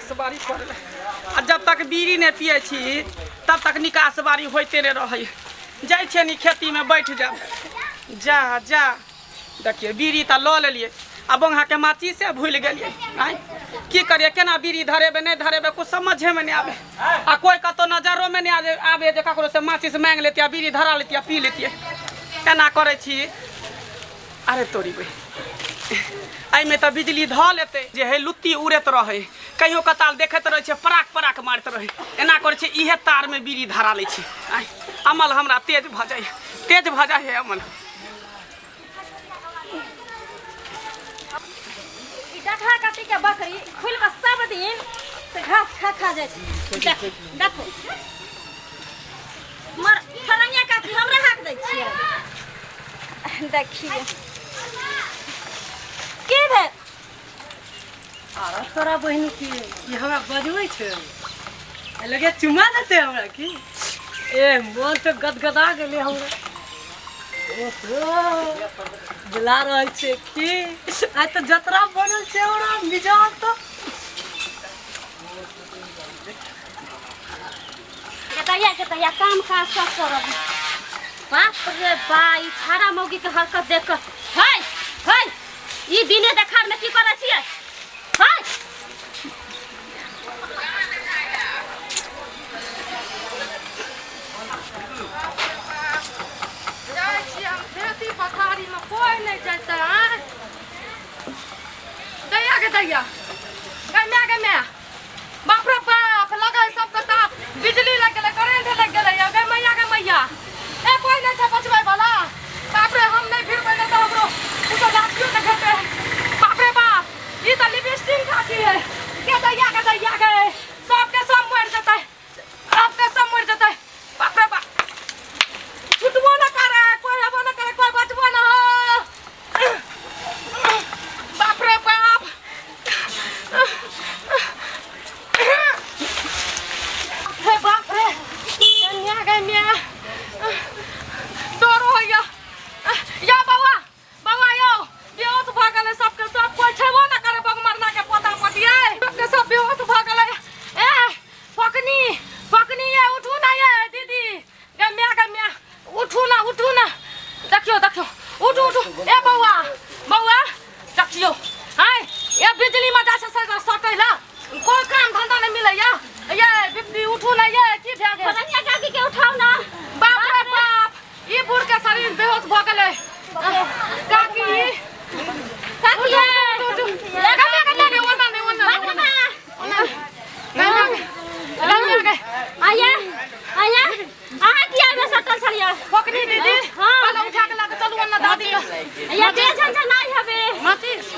निकास बारी करले आ जब तक बीड़ी नहि पियै छी तब तक निकास बारी होइते नहि रहै जाइ छियै नि खेतीमे बैठ जाब जा जा देखियौ बीड़ी तऽ लऽ लेलियै आ बंगाके माचिसे भूलि गेलियै आँय की करियै केना बीड़ी धरेबै नहि धरेबै कुछ समझेमे नहि आबै आ कोइ कतहु नजरोमे नहि आबै आबै जे ककरोसँ माचिस माँगि लेतियै आ बीड़ी धरा लेतियै आ पी लेतियै एना करै छी अरे तोरी बे एहिमे तऽ बिजली धऽ लेतै जे हे लुत्ती उड़ैत रहै कहियो कताल देखैत रहै छै पराक पराक मारैत रहै एना करै छै इहे तारमे बीड़ी धरा लै छी आँय अमल हमरा तेज भऽ जाइ तेज भऽ जाइ है अमल ई डकहा काटी के बकरी खुलि कऽ सब दिन से घास खा खा जाइ छै देखो देखो मर फलनिया काकी हमरा हाक दै छियै देखिए की भेल आरो तोरा बहिन की ई हमरा बजबै छै आ लगे चुमा देतै हमरा की ए मन तऽ गदगदा गेलै हमरा ओहो बुला रहल छै की आइ तऽ जतरा बनल छै हमरा मिजाज तऽ तहिया के तहिया काम काज सब करब बाप रे बा ई छाड़ा मौगी के हरकत देख कऽ है है ई दिने देखार में की करै छियै है जाइ छियै हम खेती पथारीमे कोइ नहि जेतै आँय दैया गे दैया गै माय गे माय बाप रे बाप लगै सबके तऽ बिजली लागि गेलै करेंट लागि गेलै गे मैया गे मैया ए कोइ नहि छै बचबै वाला बाप रे हम नहि भिड़बै नहि तऽ हमरो कुछो लाठियो नहि भेटै बाप रे बाप ई तऽ लिपस्टिक खाती है गे दैया गे दैया गे सबके सब मरि जेतै सबके सब मरि जेतै बाप रे बाप छुटबो न करे कोइ हेबो न करे कोइ बचबो न हो बाप रे बाप हे बाप रे कन्या गे मिया डर होइया या बौआ बौआ यौ बेहोश भऽ गेलै सबके सब कोइ छेबो न करे बगमरना के पोता पोती सबके सब बेहोश भऽ गेलै ए फकनी फकनी ये उठू ना ये दीदी गे म्या गे म्या उठू ना उठू ना देखियो देखियो उठू उठू ए बौआ बौआ देखियो हाय ये बिजली में जा से सटै ला कोई काम धंधा नहीं मिले या ये बिपदी उठू ना ये की भए गेल फलनिया काकी के उठाउ ना बाप रे बाप ई बूढ़ के शरीर बेहोश भऽ गेलै काकी काकी उठू, उठू, उठू। गे म्या गे म्या गे ओना नहि ओना बाप रे नहि बा गे म्या गे गे म्या गे आया आया अहाँ किया एहिमे सटल छलियै फोकनी दीदी हाँ। पहले उठा के लाके चलू अन्ना दादी के या देह झनझनाइ हबे माचिस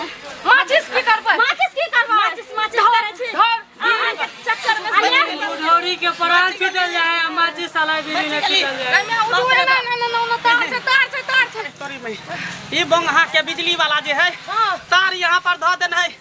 माचिस की करबै माचिस की करबै माचिस माचिस करै छी धर अहाँके चक्कर में आया बुढ़ौरी के प्राण छूटल जाए आ माची साला भी नहीं छूटल जाए गमे उठू ना ना ना ना तार छै तार छै तार छै तोरी में ई बंगहा के बिजली वाला जे है हाँ। तार यहाँ पर धऽ देने है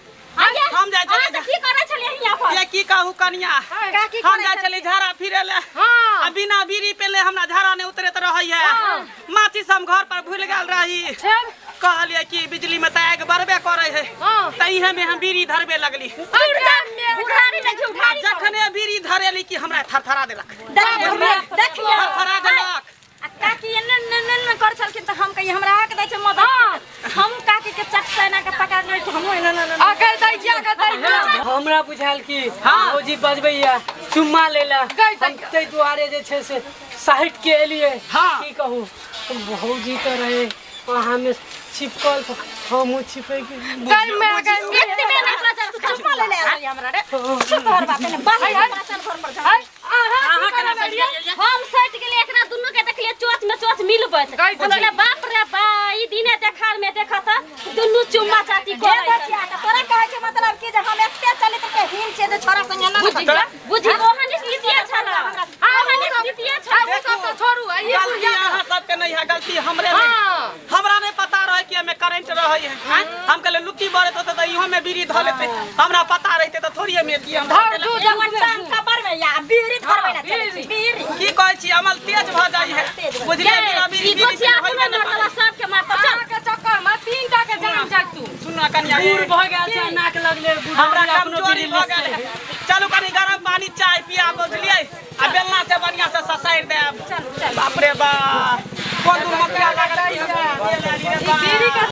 आया हम जाइ अहाँ छलियै सब की करै छलियै हियाँ पर ये की कहू कनिया काकी हम करै जाइ छलियै झाड़ा फिरे ले हाँ आ बिना बीड़ी पेले हमरा झाड़ा नहि उतरैत रहै है हाँ। माचिस हम घर पर भूल गेल रही फेर कहलियै कि बिजली में तऽ आगि बढ़बे करै है हाँ। तऽ इहे में हम बीड़ी धरबे लगली उठारी लगी आ उठारी जखने बीड़ी धरेली कि हमरा थरथरा देलक देखिए देखिए थरथरा देलक आ काकी एने ने ने ने कर छलखिन तऽ हम कहिए हमरा आके दै छै मदद हम काकी के चट से एना के पकड़ ले हमहूँ एना ने ने आ गई दैया गई दैया हमरा बुझायल कि भौजी बजबैया चुम्मा लेला गई हम ताहि दुआरे जे छै से साइड के एलियै हाँ। की कहू भौजी तऽ रहे अहाँ में चिपकल तऽ हमहूँ चिपकि गेली गई मैं गई एते में ना चल चुम्मा ले ले आबी हमरा रे चुप तोहर बाप ने बाहर चल घर पर जा अहाँ की करऽ लगलियै हम सटि गेलियै एकरा दुनू के देखलियै चोच में चोच मिलबैत गई हम कहलियै बाप रे बा ई दिने देखार में देखत दुनू चुम्मा चाटी करै तोरा कहै के मतलब कि जे हम एते चलित के हीन छियै जे छोरा संगे ना बुझी बुझी ओहन स्थितिये छल ओहन स्थितिये छल आ सब तऽ छोड़ू आ ई गलती बुढ़िया अहाँ सबके नहीं है गलती हमरे में हाँ। हमरा नहीं पता रहे कि एमे करंट रहे है आँय? हम कहले लुत्ती बरत होते तऽ इहो में बीड़ी धऽ लेते हमरा पता रहते तऽ थोड़ी एमे एतियै हम धर दू एगो टांग कपर में या बीड़ी धरबै ना चलै बीड़ी। छी बीड़ी की कहै छी अमल तेज भऽ जाइ है बुझलियै बिना बीड़ी ई बीड़ी गोछिया होइबे अपने नहि मारतला करै। सबके मारता चल अहाँके चक्कर में तीन टा के जान जाय तू सुन ना कनिया बूढ़ भऽ गेल छै नाक लगले हमरा बुढ़ौरी अपनो कमजोरी बीड़ी भऽ गेल लेसै है बढ़िया से ससारि देब। चल चल। बाप रे बाप, कोन दूर मकिया लागल। ई बीड़ी के।